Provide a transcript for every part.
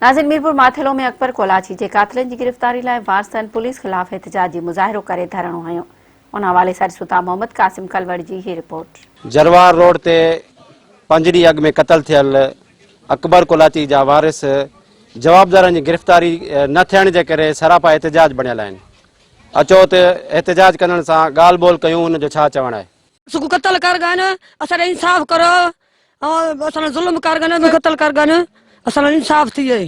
ناظرين ميرپور ماٿيلو ۾ اڪبر ڪولاچي جي قاتلن جي گرفتاري لاء وارثن پوليس خلاف احتجاجي مظاهرو ڪري ڌرڻو هنيو ان حوالي سان ڏسون ٿا محمد قاسم ڪلوڙ جي هي رپورٽ. جروار روڊ تي پنج ڏينهن اڳ ۾ قتل ٿيل اڪبر ڪولاچي جا وارث جوابدارن جي گرفتاري نه ٿيڻ جي ڪري سراپا احتجاج بڻيل آهن اچو ته احتجاج ڪندڙن سان ڳالهه ٻولهه ڪيون ان جو ڇا چوڻ آهي. اسان کي قتل ڪر گن اسان ڏي انصاف ڪرو اسان سان ظلم ڪر گن قتل ڪر گن اسان لاء انصاف ٿئي.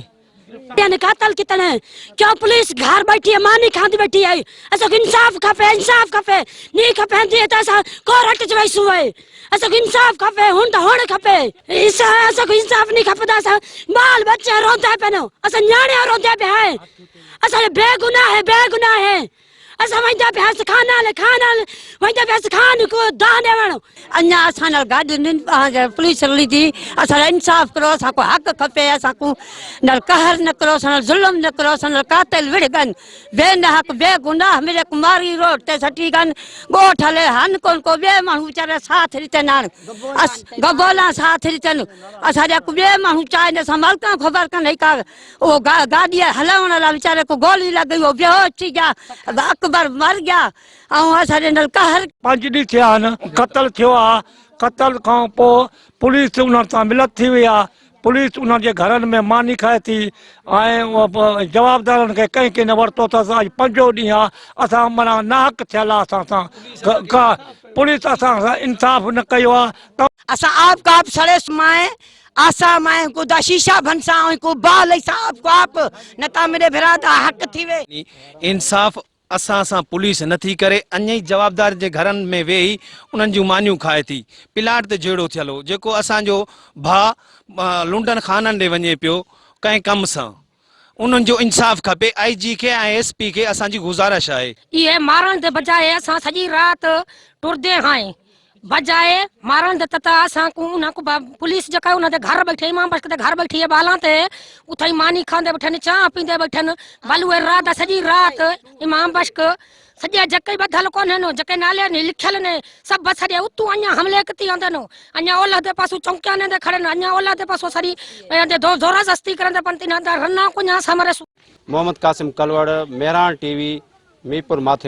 يعني قاتل ڪتن ہے کيوں پولیس گھر بیٹھی ہے مانی کھاندی بیٹھی ہے اساں کو انصاف کھپے انصاف کھپے نی کھپے دی تے اساں کورٹ چ ویسوں ہے اساں کو انصاف کھپے ہن تے ہن کھپے اساں کو انصاف نی کھپدا اساں بال بچے روندے پن اساں نیانے روندے پے ہیں اساں بے گناہ ہے بے گناہ ہے اساں ویندا پیا ہس خان نال خان نال ویندا پیا ہس خان کو داہ ڈیون۔ اڃا اسان نال گڏ نن پوليس رلي ٿي اسان لاء انصاف ڪرو اسان کو حق کپي اسان کو نال قهر نه ڪرو اسان نال ظلم نه ڪرو اسان نال قاتل وڙهه گن بي ناحق بي گناهه ملي ڪماري روڊ تي سٽي گن ڳوٺ هلي هن ڪون ڪو ٻئي ماڻهو ويچارا ساٿ ڏتن هاڻ گبولا ساٿ ڏتن اسان جا ڪو ٻئي ماڻهو چاهين اسان مالڪان خبر ڪانهي ڪا اهو گاڏيء هلائڻ لاء ويچاري کي گولي لڳي اهو بيهوش ٿي گيا اڪبر مر گيا ۽ اسان جي نال قهر. پنج ڏينهن ٿيا آهن قتل ٿيو آ قتل کان پوء پوليس انهن سان ملت ٿي وئي آ پوليس انهن جي گهرن ۾ ماني کائي ٿي ۽ جوابدارن کي ڪنهن کي نه ورتو اٿس اڄ پنجون ڏينهن آ اسان معنيٰ ناحق ٿيل آ اسان سان ڪا پوليس اسان سان انصاف نه ڪيو آ ته. اسان آپ ڪا آپ سڙيس مائين آسا مائين ڪو دا شيشا ڀنسان ۽ ڪو باھ لئيسان آپ ڪو آپ نه تان ميڏي ڀرا دا حق ٿيوي. انصاف اسان سان پوليس نه ٿي ڪري اڃ ئي جوابدار جي گهرن ۾ ويهي انهن جون مانيون کائي ٿي پلاٽ تي جهيڙو ٿيل هو جيڪو اسان جو ڀاء لنڊن خانن ڏي وڃي پيو ڪنهن ڪم سان انهن جو انصاف کپي آئي جي کي ۽ ايس پي کي اسان جي گذارش آهي. اهي مارڻ the بجاء اسان سڄي رات ٽردي هائين بجاء مارڻ the ته اسان ڪو انهن ڪو پوليس جيڪا انهن the گهر ٻيٺي امام بخش the گهر ٻيٺي هي ٻالان تي اٿئي ماني کاندي ٻيٺن چانهه پيندي ٻيٺن ول اهي رات سڄي رات امام بخش سڄا جيڪي ٻڌل ڪونهن جيڪي نالي ني لکيل ني سڀ سڄي اتو اڃا حملي ڪتي آندن اڃا اولهه the پاسو چونڪيان the کڙن اڃا اولهه the پاسو سڄي دو زورا زستي ڪرندي پن تنهن دا رنا ڪڃا سمرس. Muhammad Qasim Kalwar, Mehran T V, Mirpur Mathelo.